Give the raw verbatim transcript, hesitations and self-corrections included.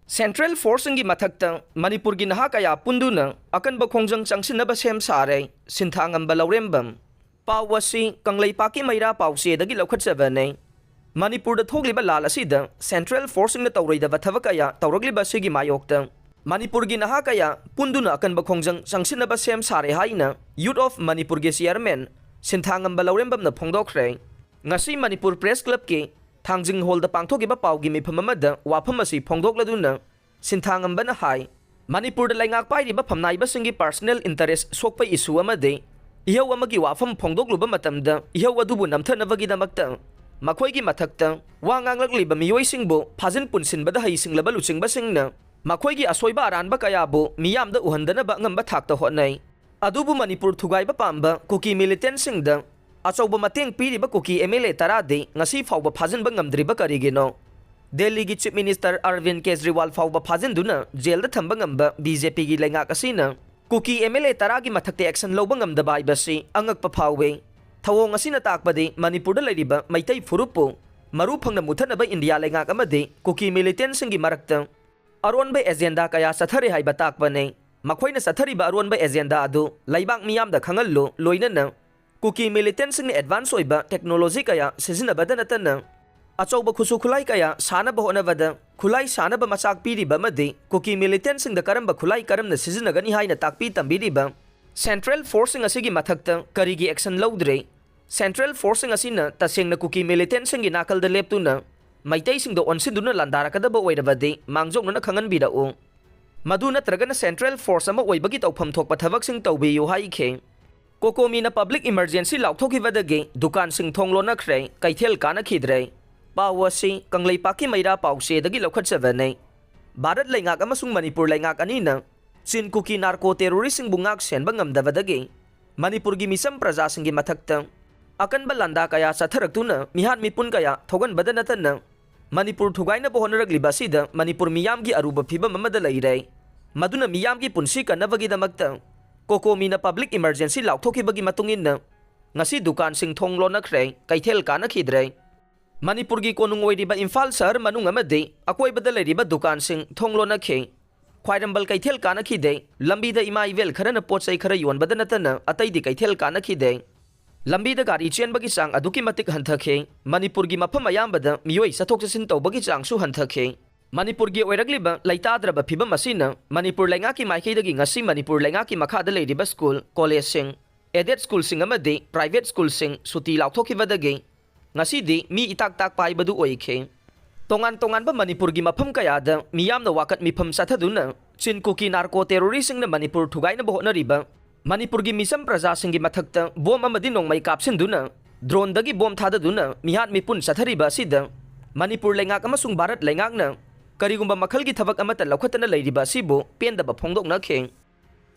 Central ꯐꯣꯔꯁꯁꯤꯡꯒꯤ ꯃꯊꯛꯇ ꯃꯅꯤꯄꯨꯔꯒꯤ ꯅꯍꯥ ꯀꯌꯥ ꯄꯨꯟꯗꯨꯅ ꯑꯀꯟꯕ ꯈꯣꯡꯖꯪ ꯆꯪꯁꯤꯟꯅꯕ ꯁꯦꯝ ꯁꯥꯔꯦ꯫ ꯁꯤꯟꯊꯥꯉꯝꯕ ꯂꯧꯔꯦꯝꯕꯝ꯫ ꯄꯥꯎ ꯑꯁꯤ ꯀꯪꯂꯩꯄꯥꯛꯀꯤ ꯃꯩꯔꯥ ꯄꯥꯎꯆꯦꯗꯒꯤ ꯂꯧꯈꯠꯆꯕꯅꯤ꯫ ꯃꯅꯤꯄꯨꯔꯗ ꯊꯣꯛꯂꯤꯕ ꯂꯥꯜ ꯑꯁꯤꯗ ꯁꯦꯟꯇ꯭ꯔꯦꯜ ꯐꯣꯔꯁꯁꯤꯡꯅ ꯇꯧꯔꯣꯏꯗꯕ ꯊꯕꯛ ꯀꯌꯥ ꯇꯧꯔꯛꯂꯤꯕ ꯑꯁꯤꯒꯤ ꯃꯥꯌꯣꯛꯇ ꯃꯅꯤꯄꯨꯔꯒꯤ ꯅꯍꯥ ꯀꯌꯥ ꯄꯨꯟꯗꯨꯅ ꯑꯀꯟꯕ ꯈꯣꯡꯖꯪ ꯆꯪꯁꯤꯟꯅꯕ ꯁꯦꯝ ꯁꯥꯔꯦ ꯍꯥꯏꯅ Youth of ꯃꯅꯤꯄꯨꯔꯒꯤ ꯆꯤꯌꯔꯃꯦꯟ ꯁꯤꯟꯊꯥꯉꯝꯕ ꯂꯧꯔꯦꯝꯕꯝꯅ ꯐꯣꯡꯗꯣꯛꯈ꯭ꯔꯦ꯫ ꯉꯁꯤ ꯃꯅꯤꯄꯨꯔ ꯄ꯭ꯔꯦꯁ ꯀ꯭ꯂꯕꯀꯤ ꯊꯥꯡꯖꯤꯡ ꯍꯣꯜꯗ ꯄꯥꯡꯊꯣꯛꯈꯤꯕ ꯄꯥꯎꯒꯤ ꯃꯤꯐꯝ ꯑꯃꯗ ꯋꯥꯐꯝ ꯑꯁꯤ ꯐꯣꯡꯗꯣꯛꯂꯗꯨꯅ ꯁꯤꯟꯊꯥꯉꯝꯕꯅ ꯍꯥꯏ, ꯃꯅꯤꯄꯨꯔꯗ ꯂꯩꯉꯥꯛ ꯄꯥꯏꯔꯤꯕ ꯐꯝꯅꯥꯏꯕꯁꯤꯡꯒꯤ ꯄꯥꯔꯁꯅꯦꯜ ꯏꯟꯇꯔꯦꯁ ꯁꯣꯛꯄ ꯏꯁꯨ ꯑꯃꯗꯤ ꯏꯍꯧ ꯑꯃꯒꯤ ꯋꯥꯐꯝ ꯐꯣꯡꯗꯣꯛꯂꯨꯕ ꯃꯇꯝꯗ ꯏꯍꯧ ꯑꯗꯨꯕꯨ ꯅꯝꯊꯅꯕꯒꯤꯗꯃꯛꯇ ꯃꯈꯣꯏꯒꯤ ꯃꯊꯛꯇ ꯋꯥ ꯉꯥꯡꯂꯛꯂꯤꯕ ꯃꯤꯑꯣꯏꯁꯤꯡꯕꯨ ꯐꯥꯖꯤꯟ ꯄꯨꯟꯁꯤꯟꯕꯗ ꯍꯩꯁꯤꯡꯂꯕ ꯂꯨꯆꯤꯡꯕꯁꯤꯡꯅ ꯃꯈꯣꯏꯒꯤ ꯑꯁꯣꯏꯕ ꯑꯔꯥꯟꯕ ꯀꯌꯥꯕꯨ ꯃꯤꯌꯥꯝꯗ ꯎꯍꯟꯗꯅꯕ ꯑꯉꯝꯕ ꯊꯥꯛꯇ ꯍꯣꯠꯅꯩ꯫ ꯑꯗꯨꯕꯨ ꯃꯅꯤꯄꯨꯔ ꯊꯨꯒꯥꯏꯕ ꯄꯥꯝꯕ ꯀꯨꯀꯤ ꯃꯤꯂꯤꯇꯦꯟꯁꯤꯡꯗ ꯑꯆꯧꯕ ꯃꯇꯦꯡ ꯄꯤꯔꯤꯕ ꯀꯨꯀꯤ ꯑꯦꯝ ꯑꯦꯜ ꯑꯦ ꯇꯔꯥꯗꯤ ꯉꯁꯤ ꯐꯥꯎꯕ ꯐꯥꯖꯤꯟꯕ ꯉꯝꯗ꯭ꯔꯤꯕ ꯀꯔꯤꯒꯤꯅꯣ? ꯗꯦꯜꯂꯤꯒꯤ ꯆꯤꯐ ꯃꯤꯅꯤꯁꯇꯔ ꯑꯔꯕꯤꯟ ꯀꯦꯖ꯭ꯔꯤꯋꯥꯜ ꯐꯥꯎꯕ ꯐꯥꯖꯤꯟꯗꯨꯅ ꯖꯦꯜꯗ ꯊꯝꯕ ꯉꯝꯕ ꯕꯤ ꯖꯦ ꯄꯤꯒꯤ ꯂꯩꯉꯥꯛ ꯑꯁꯤꯅ ꯀꯨꯀꯤ ꯑꯦꯝ ꯑꯦꯜ ꯑꯦ ꯇꯔꯥꯒꯤ ꯃꯊꯛꯇ ꯑꯦꯛꯁꯟ ꯂꯧꯕ ꯉꯝꯗꯕ ꯍꯥꯏꯕꯁꯤ ꯑꯉꯛꯄ ꯐꯥꯎꯏ꯫ ꯊꯧꯑꯣꯡ ꯑꯁꯤꯅ ꯇꯥꯛꯄꯗꯤ ꯃꯅꯤꯄꯨꯔꯗ ꯂꯩꯔꯤꯕ ꯃꯩꯇꯩ ꯐꯨꯔꯨꯞꯄꯨ ꯃꯔꯨ ꯐꯪꯅ ꯃꯨꯊꯠꯅꯕ ꯏꯟꯗꯤꯌꯥ ꯂꯩꯉꯥꯛ ꯑꯃꯗꯤ ꯀꯨꯀꯤ ꯃꯤꯂꯤꯇꯦꯟꯁꯤꯡꯒꯤ ꯃꯔꯛꯇ ꯑꯔꯣꯟꯕ ꯑꯦꯖꯦꯟꯗꯥ ꯀꯌꯥ ꯆꯠꯊꯔꯤ ꯍꯥꯏꯕ ꯇꯥꯛꯄꯅꯤ꯫ ꯃꯈꯣꯏꯅ ꯆꯠꯊꯔꯤꯕ ꯑꯔꯣꯟꯕ ꯑꯦꯖꯦꯟꯗꯥ ꯑꯗꯨ ꯂꯩꯕꯥꯛ ꯃꯤꯌꯥꯝꯗ ꯈꯪꯍꯜꯂꯨ, ꯂꯣꯏꯅꯅ ꯀꯨꯀꯤ ꯃꯤꯂꯤꯇꯦꯟꯁꯤꯡꯅ ꯑꯦꯗꯚꯥꯟꯁ ꯑꯣꯏꯕ ꯇꯦꯛꯅꯣꯂꯣꯖꯤ ꯀꯌꯥ ꯁꯤꯖꯤꯟꯅꯕꯗ ꯅꯠꯇꯅ ꯑꯆꯧꯕ ꯈꯨꯠꯁꯨ ꯈꯨꯠꯂꯥꯏ ꯀꯌꯥ ꯁꯥꯅꯕ ꯍꯣꯠꯅꯕꯗ ꯈꯨꯠꯂꯥꯏ ꯁꯥꯅꯕ ꯃꯆꯥꯛ ꯄꯤꯔꯤꯕ ꯑꯃꯗꯤ ꯀꯨꯀꯤ ꯃꯤꯂꯤꯇꯦꯟꯁꯤꯡꯗ ꯀꯔꯝꯕ ꯈꯨꯠꯂꯥꯏ ꯀꯔꯝꯅ ꯁꯤꯖꯤꯟꯅꯒꯅꯤ ꯍꯥꯏꯅ ꯇꯥꯛꯄꯤ ꯇꯝꯕꯤꯔꯤꯕ ꯁꯦꯟꯇ꯭ꯔꯦꯜ ꯐꯣꯔꯁꯁꯤꯡ ꯑꯁꯤꯒꯤ ꯃꯊꯛꯇ ꯀꯔꯤꯒꯤ ꯑꯦꯛꯁꯟ ꯂꯧꯗ꯭ꯔꯦ? ꯁꯦꯟꯇ꯭ꯔꯦꯜ ꯐꯣꯔꯁꯁꯤꯡ ꯑꯁꯤꯅ ꯇꯁꯦꯡꯅ ꯀꯨꯀꯤ ꯃꯤꯂꯤꯇꯦꯟꯁꯤꯡꯒꯤ ꯅꯥꯀꯜꯗ ꯂꯦꯞꯇꯨꯅ ꯃꯩꯇꯩꯁꯤꯡꯗ ꯑꯣꯟꯁꯤꯟꯗꯨꯅ ꯂꯥꯟꯗꯥꯔꯛꯀꯗꯕ ꯑꯣꯏꯔꯕꯗꯤ ꯃꯥꯡꯖꯧꯅꯅ ꯈꯪꯍꯟꯕꯤꯔꯛꯎ꯫ ꯃꯗꯨ ꯅꯠꯇ꯭ꯔꯒꯅ ꯁꯦꯟꯇ꯭ꯔꯦꯜ ꯐꯣꯔꯁ ꯑꯃ ꯑꯣꯏꯕꯒꯤ ꯇꯧꯐꯝ ꯊꯣꯛꯄ ꯊꯕꯛꯁꯤꯡ ꯇꯧꯕꯤꯌꯨ ꯍꯥꯏꯈꯤ꯫ ꯀꯣꯀꯣꯃꯤꯅ ꯄꯕ꯭ꯂꯤꯛ ꯏꯃꯔꯖꯦꯟꯁꯤ ꯂꯥꯎꯊꯣꯛꯈꯤꯕꯗꯒꯤ ꯗꯨꯀꯥꯟꯁꯤꯡ ꯊꯣꯡ ꯂꯣꯟꯅꯈ꯭ꯔꯦ, ꯀꯩꯊꯦꯜ ꯀꯥꯅꯈꯤꯗ꯭ꯔꯦ꯫ ꯄꯥꯎ ꯑꯁꯤ ꯀꯪꯂꯩꯄꯥꯛꯀꯤ ꯃꯩꯔꯥ ꯄꯥꯎꯆꯦꯗꯒꯤ ꯂꯧꯈꯠꯆꯕꯅꯤ꯫ ꯚꯥꯔꯠ ꯂꯩꯉꯥꯛ ꯑꯃꯁꯨꯡ ꯃꯅꯤꯄꯨꯔ ꯂꯩꯉꯥꯛ ꯑꯅꯤꯅ ꯆꯤꯟ ꯀꯨꯀꯤ ꯅꯥꯔꯀꯣ ꯇꯦꯔꯣꯔꯤꯁꯁꯤꯡꯕꯨ ꯉꯥꯛ ꯁꯦꯟꯕ ꯉꯝꯗꯕꯗꯒꯤ ꯃꯅꯤꯄꯨꯔꯒꯤ ꯃꯤꯆꯝ ꯄ꯭ꯔꯖꯥꯁꯤꯡꯒꯤ ꯃꯊꯛꯇ ꯑꯀꯟꯕ ꯂꯥꯟꯗꯥ ꯀꯌꯥ ꯆꯠꯊꯔꯛꯇꯨꯅ ꯃꯤꯍꯥꯠ ꯃꯤꯄꯨꯟ ꯀꯌꯥ ꯊꯣꯛꯍꯟꯕꯗ ꯅꯠꯇꯅ ꯃꯅꯤꯄꯨꯔ ꯊꯨꯒꯥꯏꯅꯕ ꯍꯣꯠꯅꯔꯛꯂꯤꯕ ꯑꯁꯤꯗ ꯃꯅꯤꯄꯨꯔ ꯃꯤꯌꯥꯝꯒꯤ ꯑꯔꯨꯕ ꯐꯤꯕꯝ ꯑꯃꯗ ꯂꯩꯔꯦ꯫ ꯃꯗꯨꯅ ꯃꯤꯌꯥꯝꯒꯤ ꯄꯨꯟꯁꯤ ꯀꯟꯅꯕꯒꯤꯗꯃꯛꯇ ꯀꯣꯀꯣꯃꯤꯅ ꯄꯕ꯭ꯂꯤꯛ ꯏꯃꯔꯖꯦꯟꯁꯤ ꯂꯥꯎꯊꯣꯛꯈꯤꯕꯒꯤ ꯃꯇꯨꯡ ꯏꯟꯅ ꯉꯁꯤ ꯗꯨꯀꯥꯟꯁꯤꯡ ꯊꯣꯡ ꯂꯣꯟꯅꯈ꯭ꯔꯦ, ꯀꯩꯊꯦꯜ ꯀꯥꯅꯈꯤꯗ꯭ꯔꯦ꯫ ꯃꯅꯤꯄꯨꯔꯒꯤ ꯀꯣꯅꯨꯡ ꯑꯣꯏꯔꯤꯕ ꯏꯝꯐꯥꯜ ꯁꯍꯔ ꯃꯅꯨꯡ ꯑꯃꯗꯤ ꯑꯀꯣꯏꯕꯗ ꯂꯩꯔꯤꯕ ꯗꯨꯀꯥꯟꯁꯤꯡ ꯊꯣꯡ ꯂꯣꯟꯅꯈꯤ꯫ ꯈ꯭ꯋꯥꯏꯔꯝꯕꯜ ꯀꯩꯊꯦꯜ ꯀꯥꯅꯈꯤꯗꯦ꯫ ꯂꯝꯕꯤꯗ ꯏꯃꯥ ꯏꯕꯦꯜ ꯈꯔꯅ ꯄꯣꯠ ꯆꯩ ꯈꯔ ꯌꯣꯟꯕꯗ ꯅꯠꯇꯅ ꯑꯇꯩꯗꯤ ꯀꯩꯊꯦꯜ ꯀꯥꯅꯈꯤꯗꯦ꯫ ꯂꯝꯕꯤꯗ ꯒꯥꯔꯤ ꯆꯦꯟꯕꯒꯤ ꯆꯥꯡ ꯑꯗꯨꯛꯀꯤ ꯃꯇꯤꯛ ꯍꯟꯊꯈꯤ꯫ ꯃꯅꯤꯄꯨꯔꯒꯤ ꯃꯐꯝ ꯑꯌꯥꯝꯕꯗ ꯃꯤꯑꯣꯏ ꯆꯠꯊꯣꯛ ꯆꯠꯁꯤꯟ ꯇꯧꯕꯒꯤ ꯆꯥꯡꯁꯨ ꯍꯟꯊꯈꯤ꯫ ꯃꯅꯤꯄꯨꯔꯒꯤ ꯑꯣꯏꯔꯛꯂꯤꯕ ꯂꯩꯇꯥꯗ꯭ꯔꯕ ꯐꯤꯕꯝ ꯑꯁꯤꯅ ꯃꯅꯤꯄꯨꯔ ꯂꯩꯉꯥꯛꯀꯤ ꯃꯥꯏꯀꯩꯗꯒꯤ ꯉꯁꯤ ꯃꯅꯤꯄꯨꯔ ꯂꯩꯉꯥꯛꯀꯤ ꯃꯈꯥꯗ ꯂꯩꯔꯤꯕ ꯁ꯭ꯀꯨꯜ, ꯀꯣꯂꯦꯖꯁꯤꯡ, ꯑꯦꯗꯦꯗ ꯁ꯭ꯀꯨꯜꯁꯤꯡ ꯑꯃꯗꯤ ꯄ꯭ꯔꯥꯏꯚꯦꯠ ꯁ꯭ꯀꯨꯜꯁꯤꯡ ꯁꯨꯇꯤ ꯂꯥꯎꯊꯣꯛꯈꯤꯕꯗꯒꯤ ꯉꯁꯤꯗꯤ ꯃꯤ ꯏꯇꯥꯛ ꯇꯥꯛꯄ ꯍꯥꯏꯕꯗꯨ ꯑꯣꯏꯈꯤ꯫ ꯇꯣꯉꯥꯟ ꯇꯣꯉꯥꯟꯕ ꯃꯅꯤꯄꯨꯔꯒꯤ ꯃꯐꯝ ꯀꯌꯥꯗ ꯃꯤꯌꯥꯝꯅ ꯋꯥꯀꯠ ꯃꯤꯐꯝ ꯆꯠꯊꯗꯨꯅ ꯆꯤꯟ ꯀꯨꯀꯤ ꯅꯥꯔꯀꯣ ꯇꯦꯔꯣꯔꯤꯁꯁꯤꯡꯅ ꯃꯅꯤꯄꯨꯔ ꯊꯨꯒꯥꯏꯅꯕ ꯍꯣꯠꯅꯔꯤꯕ ꯃꯅꯤꯄꯨꯔꯒꯤ ꯃꯤꯆꯝ ꯄ꯭ꯔꯖꯥꯁꯤꯡꯒꯤ ꯃꯊꯛꯇ ꯕꯣꯝ ꯑꯃꯗꯤ ꯅꯣꯡꯃꯩ ꯀꯥꯞꯁꯤꯟꯗꯨꯅ ꯗ꯭ꯔꯣꯟꯗꯒꯤ ꯕꯣꯝ ꯊꯥꯗꯗꯨꯅ ꯃꯤꯍꯥꯠ ꯃꯤꯄꯨꯟ ꯆꯠꯊꯔꯤꯕ ꯑꯁꯤꯗ ꯃꯅꯤꯄꯨꯔ ꯂꯩꯉꯥꯛ ꯑꯃꯁꯨꯡ ꯚꯥꯔꯠ ꯂꯩꯉꯥꯛꯅ ꯀꯔꯤꯒꯨꯝꯕ ꯃꯈꯜꯒꯤ ꯊꯕꯛ ꯑꯃꯠꯇ ꯂꯧꯈꯠꯇꯅ ꯂꯩꯔꯤꯕ ꯑꯁꯤꯕꯨ ꯄꯦꯟꯗꯕ ꯐꯣꯡꯗꯣꯛꯅꯈꯤ꯫